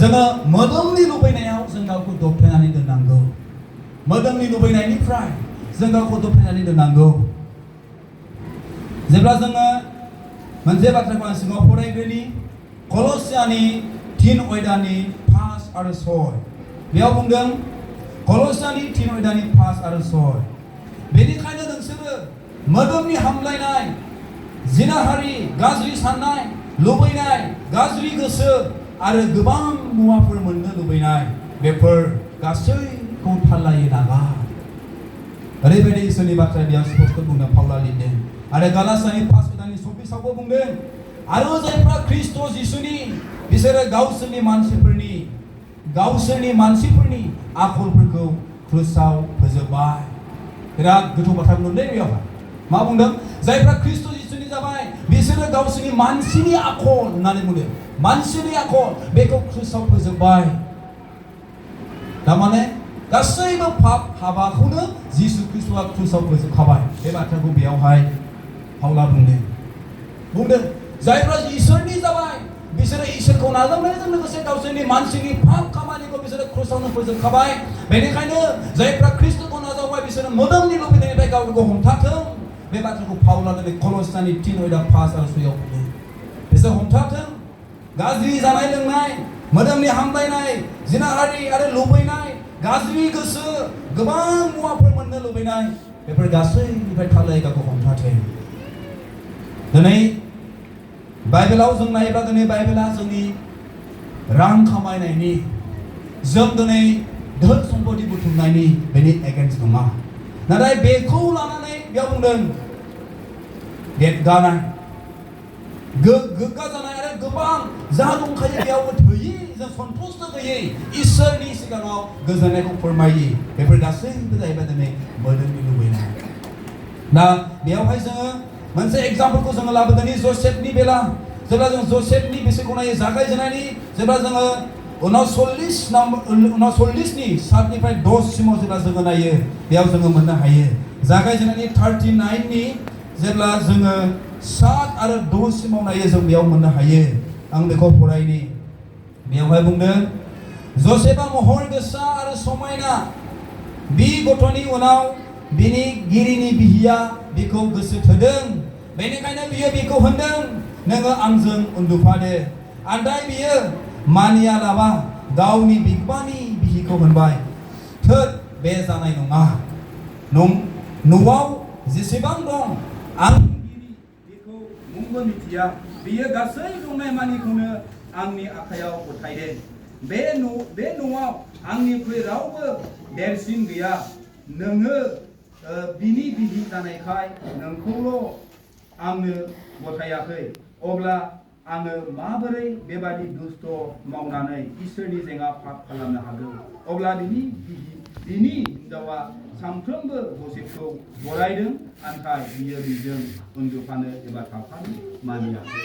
जोङो मोदोमनि लुबैनायाव जों गावखौ दबथायनानै दोननांगौ मोदोमनि लुबैनायनिफ्राय जों गावखौ दबथायनानै दोननांगौ जेब्ला जोङो मोनसे बाथ्राखौ आं सिगाङाव फरायग्रोनि कलसियानि 3 अध्यायनि 5 आरो 6 बेयाव बुंदों कलसियानि 3 अध्यायनि 5 आरो 6 बेनिखायनो नोंसोरो मोदोमनि हामलायनाय जिनाहारि गाज्रि साननाय लुबैनाय गाज्रि गोसो आरो गोबां मुवाफोर मोननो लुबैनाय बेफोर गासैखौ थालायै नागार ओरैबायदि इसोरनि बाथ्राया बेयाव स्पष्ट बुंदों पाउला लिरदों आरो गालातियानि 5 अध्यायनि 24 आवबो बुंदों आरो जायफ्रा ख्रीष्ट जिसुनि बिसोरो गावसोरनि मानसिफोरनि आखलफोरखौ क्रुसाव फोजोबबाय बिराद गोथौ बाथ्रा बुंदों बेयावहाय मा बुंदों जायफ्रा ख्रीष्ट जिसुनि जाबाय बिसोरो गावसोरनि मानसिनि आखल होननानै बुंदों मानसिनि आखल बेखौ क्रुसाव फोजोबबाय थारमाने गासैबो पाप हाबाखौनो जिसु ख्रीष्टआ क्रुसाव फोजोबखाबाय बे बाथ्राखौ बेयावहाय पाउला बुंदों जायफ्रा इसोरनि जाबाय बिसोरो इसोरखौ नाजावनायजों लोगोसे गावसोरनि मानसिनि पाप खामानिखौ बिसोरो क्रुसावनो फोजोबखाबाय बेनिखायनो जायफ्रा ख्रीष्टखौ नाजावबाय बिसोरो मोदोमनि लुबैनायनिफ्राय गावखौ हमथाथों बे बाथ्राखौ पाउला कलसियानि 3 अध्याय 5 आरो 6 आव बुंदों बिसोर हमथाथों गाज्रि जानाय लोंनाय मोदोमनि हामलायनाय जिनाहारि आरो लुबैनाय गाज्रि गोसो गोबां मुवाफोर मोननो लुबैनाय बेफोर गासैनिफ्राय थालायै गावखौ हमथाथों दिनै बाइबेलाव जों नायोब्ला दिनै बाइबेला जोंनि रां खामायनायनि जों दिनै धोन सम्पति बुथुमनायनि बेनि एगेन्स्ट नङा नाथाय बेखौ लानानै बेयाव बुंदों देरगानाय गोग्गा जानाय आरो गोबां जा दंखायो बेयावबो थोयि जों सन्तुष्ट गैयै इसोरनि सिगाङाव गोजोननायखौ फोरमायि बेफोर गासैबो जाहैबाय दिनै मोदोमनि लुबैनाय दा बेयावहाय जोङो मोनसे एग्जाम्पलखौ जोङो लाबोदोंनि जोसेफनि बेला जेब्ला जों जोसेफनि बिसयखौ नायो जागायजेननायनि जेब्ला जोङो 39नि 7निफ्राय 10 सिमाव जेब्ला जोङो नायो बेयाव जोङो मोननो हायो जागायजेननायनि 39नि जेब्ला जोङो 7 आरो 10 सिमाव नायो जों बेयाव मोननो हायो आं बेखौ फरायनि बेयावहाय बुंदों जोसेफआ महर गोसा आरो समायना बि गथ'नि उनाव बिनि गिरिनि बिहिया बिखौ गोसो थोदों बेनिखायनो बियो बिखौ होनदों नोङो आंजों उन्दुफादो आन्दाय बियो मानिया लाबा गावनि बिगुमानि बिहिखौ होनबाय थोद बे जानाय नङा न'आव जेसेबां दं आं बेखौ मुंबो मिथिया बियो गासै दंनाय मानिखौनो आंनि आखायाव गथायदों बे न'आव आंनिख्रुइ रावबो देरसिन गैया नोङो बिनि बिहि जानायखाय नोंखौल' आंनो गथायाखै अब्ला आङो माबोरै बेबादि दुष्ट मावनानै इसोरनि जेंना पाप खालामनो हागौ अब्ला बिनि हिनजावा सानफ्रोमबो जोसेफखौ बरायदों नाथाय बियो बिजों उन्दुफानो एबा थाफानो मानियाखै